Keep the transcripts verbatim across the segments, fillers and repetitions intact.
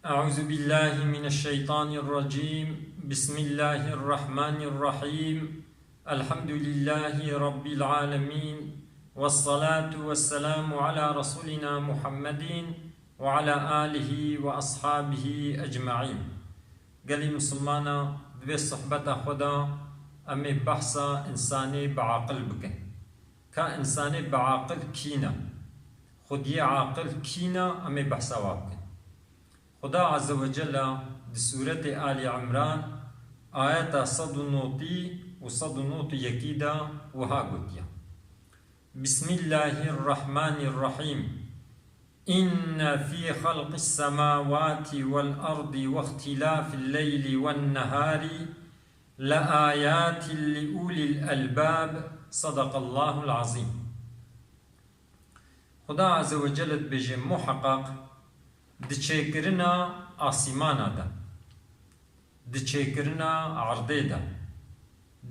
أعوذ بالله من الشيطان الرجيم. بسم الله الرحمن الرحيم. الحمد لله رب العالمين. والصلاة والسلام على رسولنا محمد وعلى آله وأصحابه أجمعين. Gelî misilmana, di vê sohbeta xwe de em ê behsa însanê bi aqil bikin. Ka însanê bi aqil kî ne? Xwediyê aqil kî ne? Em ê behsa wa bikin. Xuda Azze ve Celle di sûretê Alî Imran, ayeta sed û notî û sed û notî yekî de wiha gotiye: Bismillahirrahmanirrahîm. إن في خلق السماوات والأرض واختلاف الليل والنهار لآيات لأولي الألباب. صدق الله العظيم. Xuda Azze ve Celle dibêje: Muheqeq di çêkirina asîmana de, di çêkirina erdê de,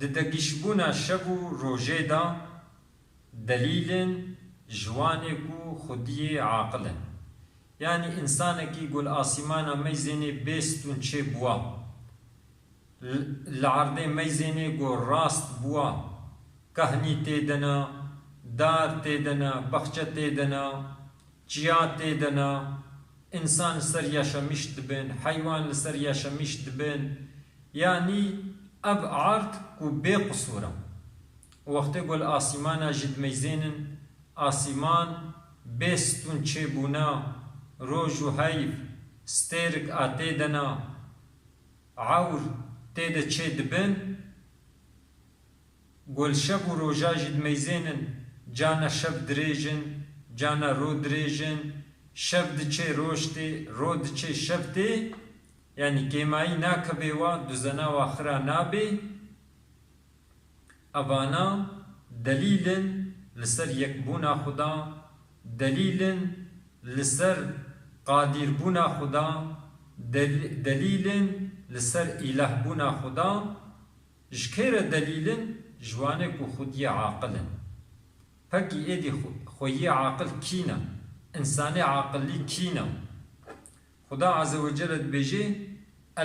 di degîşbûna şev û rojê de delîl in ji wanê ku xwediyê aqil in. Yanî însanekî ku li asîmana meyzênê bê stûn çêbûwa, li, li erdê meyzênê ku rast bûwa, kehnî tê de ne, dar tê de ne, baxçe tê de ne, çiya tê de ne, însan li ser yaşamîş dibin, heywan li ser yaşamîş dibin. Yanî ev erd ku bê qisûr e. Wextê ku li asîmana jî dimeyzênin, asîman bê stûn çêbûna, roj û heyv, stêrik a tê de ne, ewr tê de çê dibin, Gol şev û roja jî dimeyzênin, cana şev dirêj in, cana ro dirêj in, şev diçê roj tê, ro diçê şev tê, yanî kêmayî nakevê wa, duzena wa xira nabê. Evana delîl in li ser yekbûna Xuda, delîl in li ser qadîrbûna Xuda, del-, delîl in li ser îlahbûna Xuda. Ji kê re delîl in? Ji wanê ku xwediyê aqil in. Pekî êdî xwe-, xweyiyê aqil kî ne? Însanê aqilî kî ne? Xuda Azze ve Celle dibêje: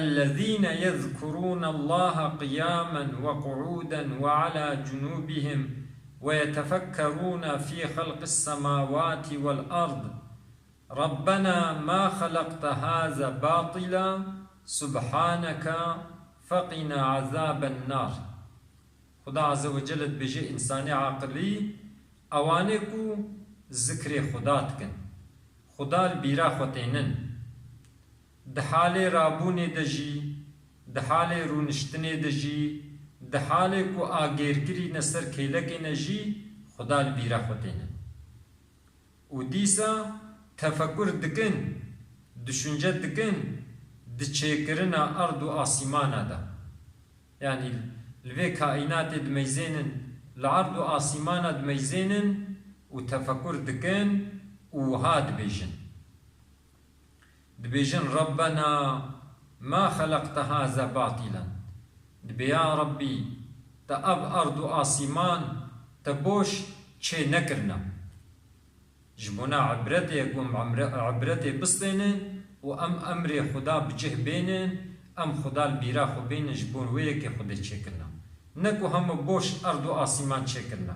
الذين يذكرون الله قياما وقعودا وعلى جنوبهم ويتفكرون في خلق السماوات والأرض ربنا ما خلقت هذا باطلا سبحانك فقنا عذاب النار. Xuda Azze ve Celle dibêje, însanê aqilî ewanê ku zikrê Xuda dikin, Xuda li bîra xwe tênin. Di halê rabûnê de jî, di halê rûniştinê de jî, di halê ku agêrkirî ne ser kêlekê ne jî Xuda li bîra xwe tênin. Û dîsa tefekur dikin, düşünce dikin di çêkirina erd û asîmana de. Yanî li vê kaînatê dimeyzênin, li erd û asîmana dimeyzênin û tefekur dikin û wiha dibêjin. Dibêjin: Rabbena ma xeleqte haza batilen. Dibê ya Rabbî, te ev erd û asîman te boş çê nekirine. Ji bona ibretê ku em emre-, ibretê bistênin û em emrê Xuda bi cih bênin, em Xuda li bîra xwe bênin, ji bo wê yekê Xwedê çêkirine. Ne ku hema boş erd û asîman çêkirine.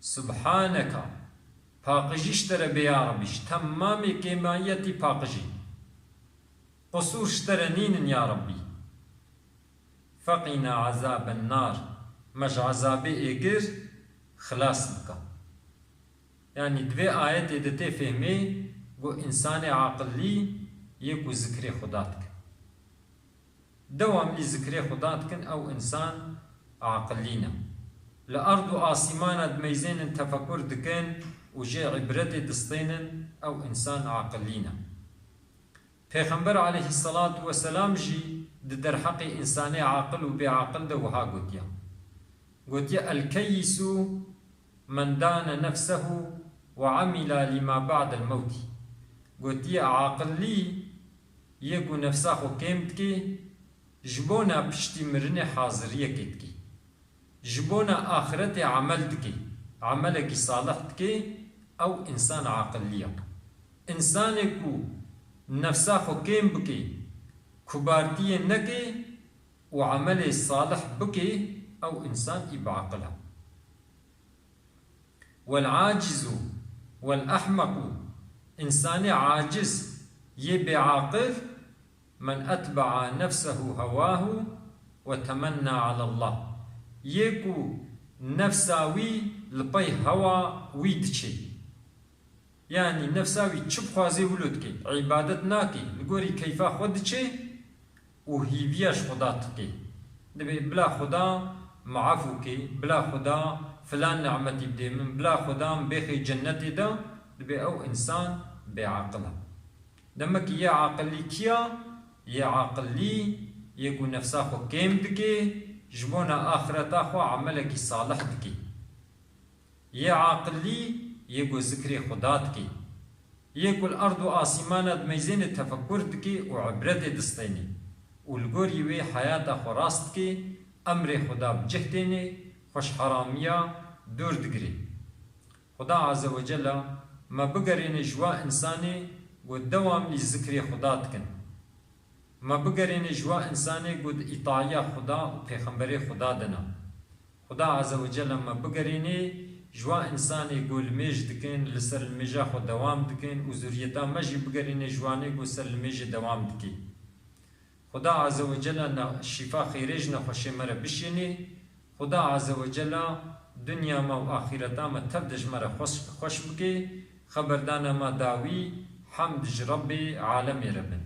Subhaneka, paqijî ji te re bê ya Rabbî, ji temamê kêmayiyetî paqijî. Qusûr ji te re nînin ya Rabbî. Feqîna ezaben nar, me ji ezabê êgir xilas bike. Yanî di vê ayetê de tê fehmê ku însanê aqillî yê ku zikrê Xuda dike. Dewamlî zikrê Xuda dikin, ew însan aqillî ne. Li erd û asîmana dimeyzênin, tefekur dikin û jê îbretê distênin, ew însan aqillî ne. Pêxember aleyhisselatu vesselam jî di derheqê însanê aqil û bêaqil de wiha gotiye. Gotiye, "El-keyyisu men dane nefsehu ve amila lima ba'del mewtî." Gotiye, aqillî yê ku nefsa xwe kêm dike, ji bona piştî mirinê haziriyekê dike. Ji bona axiretê emel dike, emelekî salih dike, ew însan aqillî ye. Însanê ku Nefsa xwe kêm bike, kubartiyê neke û emelê salih bike, ew însan î biaqil e. Wel acizu wel ehmequ, însanê aciz yê bêaqil, men etbe'a nefsehu hewahu ve temenna alallah, yê ku nefsa wî li pey hewa wî diçe. Yanî nefsa wî çi bixwazê wilo dike, îbadet nake, li gorî keyfa xwe diçe û hîviya ji Xuda dike. Dibê bila Xuda min efû ke, bila Xuda filan nimetî bidê min, bila Xuda min bêxê cennetê de, dibê ew însan bêaqil e. Demek yê aqilî kî ya? Yê aqilî yê ku nefsa xwe kêm dike, ji bona axireta xwe emelekî salih dike. Yê aqilî yê ku zikrê Xuda dike. Yê ku li erd û asîmana dimeyzêne tefekur dike û ibretê distêne û li gorî wê heyata xwe rast dike, emrê Xuda bi cih têne, xwe ji heramiya dûr digire. Xuda Azze ve Celle me bigerêne ji wa însanê ku dewamlî zikrê Xuda dikin. Me bigerêne ji wa însanê ku di îtaiya Xuda û Pêxemberê Xuda de ne. Xuda Azze ve Celle me bigerêne ji wa însanê ku limêj dikin, li ser limêja xwe dewam dikin û zuriyeta me jî bigerêne ji wanê ku ser limêjê dewam dike. Xuda Azze ve Celle ne şîfa xêrê ji nexweşê me re bişêne. Xuda Azze ve Celle dinya me û axîreta me tev de ji me re xweş, xweş bike. Xeberdana me dawî, hemd ji Rebbê alemê re bin.